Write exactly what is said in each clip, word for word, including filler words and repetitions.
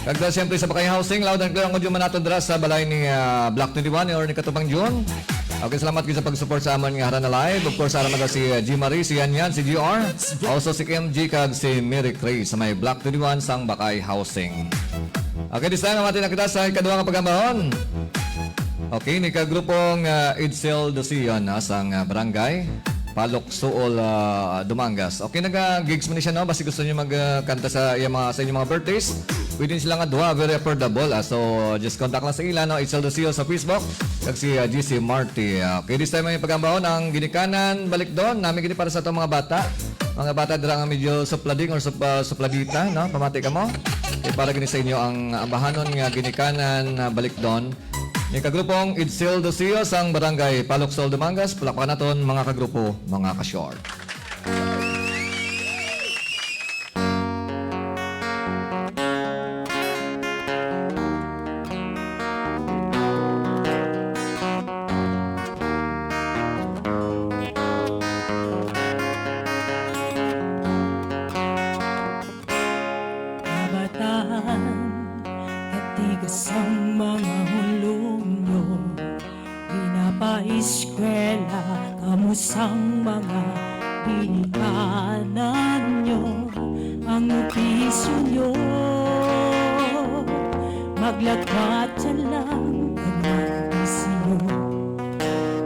Kag da, siyempre, sa Bakay Housing, loud and clear ang audio man naton dira sa balay ni, ah, Black twenty-one or ni Katupang Jun. Okay, salamat gid sa pag-support sa amon nga Harana Live. Of course, ara man si, ah, G Marie, si Yan Yan, si G R, also si Kim G, kag si Mary Cray sa may Black twenty-one sang Bakay Housing. Okay, this time, mamati na kita sa ikaduha nga pagambahon. Okay, ni kagrupong, ah, Edsel Dosion, ah, sang, ah, barangay Palok Suol, ah, Dumangas. Okay, naga-gigs man ni siya, no? Basi gusto niyo mag, ah, kanta sa iya mga, sa inyong mga birthdays, pwede sila nga duha, very affordable, ah. So, just contact lang sa ila, no? Edsel Dosion sa Facebook, kag si, ah, G C Marty. Ah, okay, this time ang pagambahon ang ginikanan, balik doon. Nami gini para sa atong mga bata. Mga bata dira nga medyo suplading or sup-, ah, supladita, no? Pamati kamo. Eh, para gini sa inyo ang ambahanon nga ginikanan, ah, balik doon. Ni kagrupong Edsel Docio sang Barangay Palok Suol, Dumangas. Palakpakan naton, mga kagrupo, mga ka-short. Kabataan, katigas ang mga hulong nyo. Ginapaeskwela kamo sang mga ginikanan nyo. Ang opisyo nyo, maglakwat dyan lang kag magbisyo.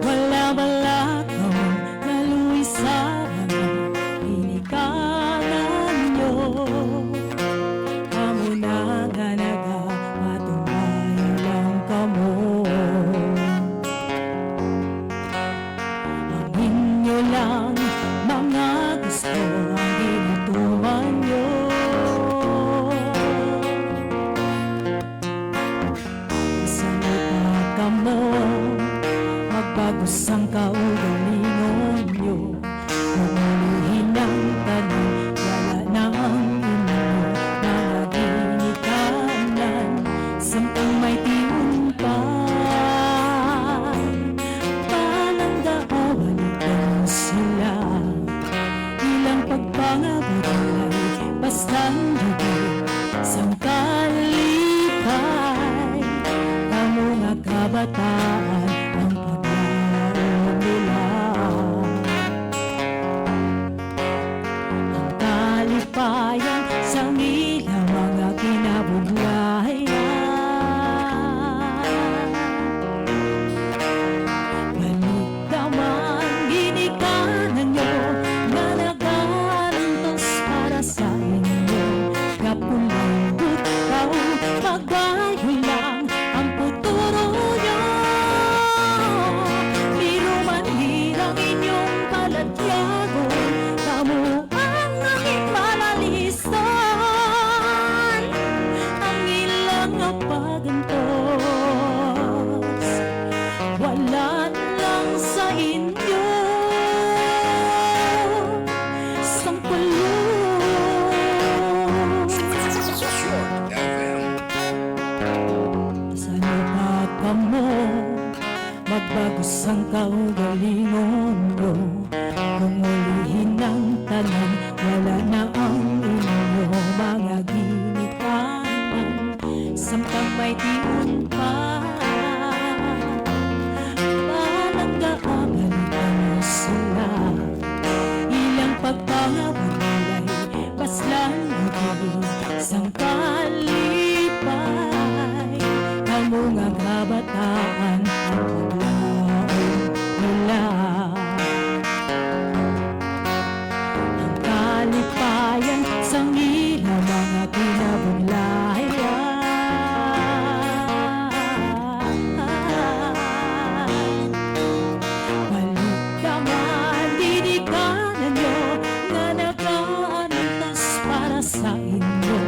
Wala bala kamo naluoy sa mga ginikanan nyo. Kamo na nga nagapatumbay lang kamo. Ang inyo lang mga gusto ang ginatuman nyo. Bisan pa kamo magbago sang kaugalingon nyo, kung ulihin ang tanan, wala na ang inyo mga ginikanan. Samtang may tion pa, palangga, awali daw sila. Ilang pagpangabudlay, basta ang lugod sang kalipay. Kamo nga kabataan ang paglaom nila. Ang kalipayan sang ila mga kinabudlayan. Balik naman ginikanan nyo nga nagaantos para sa inyo. Kapulay butaw, pagayo lang ang puturo nyo. Pero manhid ang inyong balatyagon, kamo ang nangin malalisan. Ang ilang nga pagantos, wala lang sa inyo sang pulos. Sa lupa kamo, magbago sang kaugalingon nyo. Kung ulihin ang tanan, wala na ang inyo mga ginikanan. Samtang may tion pa, palangga, awali daw sila. Ilang pagpangabudlay, paslan lugod sang kalipay. Kamo nga kabataan, ang paglaom nila. Ang kalipayan sang ila mga kinabudlayan. Balik naman ginikanan nyo nga nagaantos para sa inyo.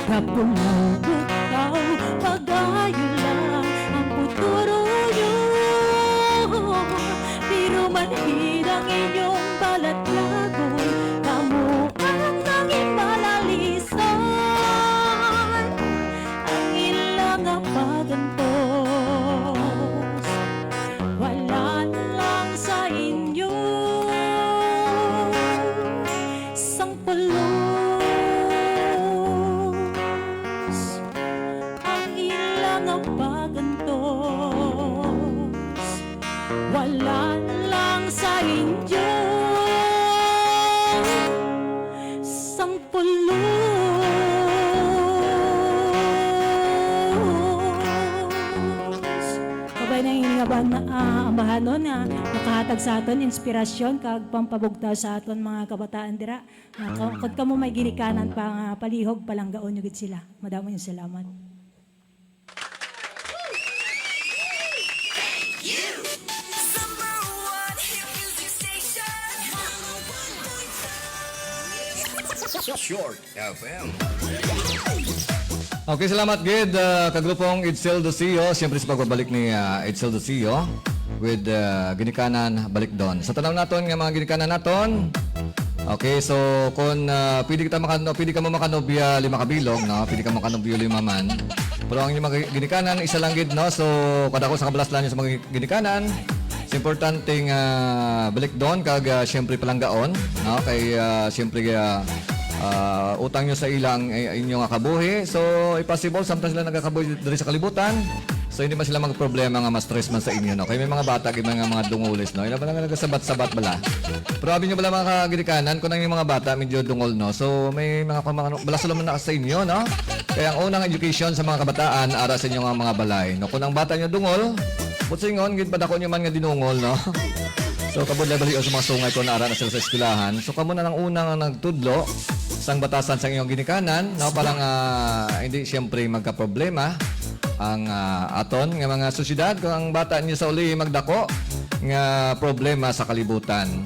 Kapulaw butaw, pagayo lang ang puturo nyo. Pero manhid ang inyong balatyagon, kamo ang nangin malalisan. Ang ila nga pagantos, wala lang sa inyo sang pulos. pagantos, wala lang sa inyo sang pulos. Kabay na ini nga ban-, ah, ambahanon nga nakahatag sa aton inspirasyon kag pampabugtaw sa aton mga kabataan dira. Ah, ka-, kung kamo may ginikanan pa nga palihog, palanggaon nyo gid sila. Madamo yung salamat. Number one hit music station. Short F M. Okay, salamat gid, ah, kagrupong Edsel Dosio. Siyempre sa pagbabalik ni, ah, Edsel Dosio with, ah, Ginikanan Balikdon. Sa tanaw naton nga mga ginikanan naton, okay, so kung, ah, pwede kita makano-, pwede ka mo makanobya lima ka bilog, no? Pwede ka makanobyo lima man. Pero ang inyong mga ginikanan, isa lang gid, no? So, kadako sa kabalas lang sa mga ginikanan. Sa importante nga balikdon kag, ah, siyempre palanggaon, no? Kay, ah, siyempre, ah, ah, utang nyo sa ila ang, eh, inyo nga kabuhi. So, if possible, sometimes sila nagakabuhi diri sa kalibutan. So, hindi man sila magproblema nga ma-stress man sa inyo, no? Kay may mga bata, may mga, mga dungulis, no? Ila ba nga nagasabat-sabat bala? Pero abi nyo bala mga kaginikanan, kung ang inyong mga bata medyo dungol, no? So, may mga, mga, bala sila man na sa inyo, no? Kaya ang unang education sa mga kabataan, ara sa inyo nga mga balay, no? Kung ang bata nyo dungol, busingon, gid padako nyo man nga dinungol, no? So, kabudlay baliw sa mga sungay kung naara na sila sa eskwelahan. So, kamo na lang una nga nagtudlo sang batasan sa inyong ginikanan, no? Para nga hindi siyempre magkaproblema ang, ah, aton nga mga sosyedad. Kung ang bata niyo sa uli magdako nga problema sa kalibutan.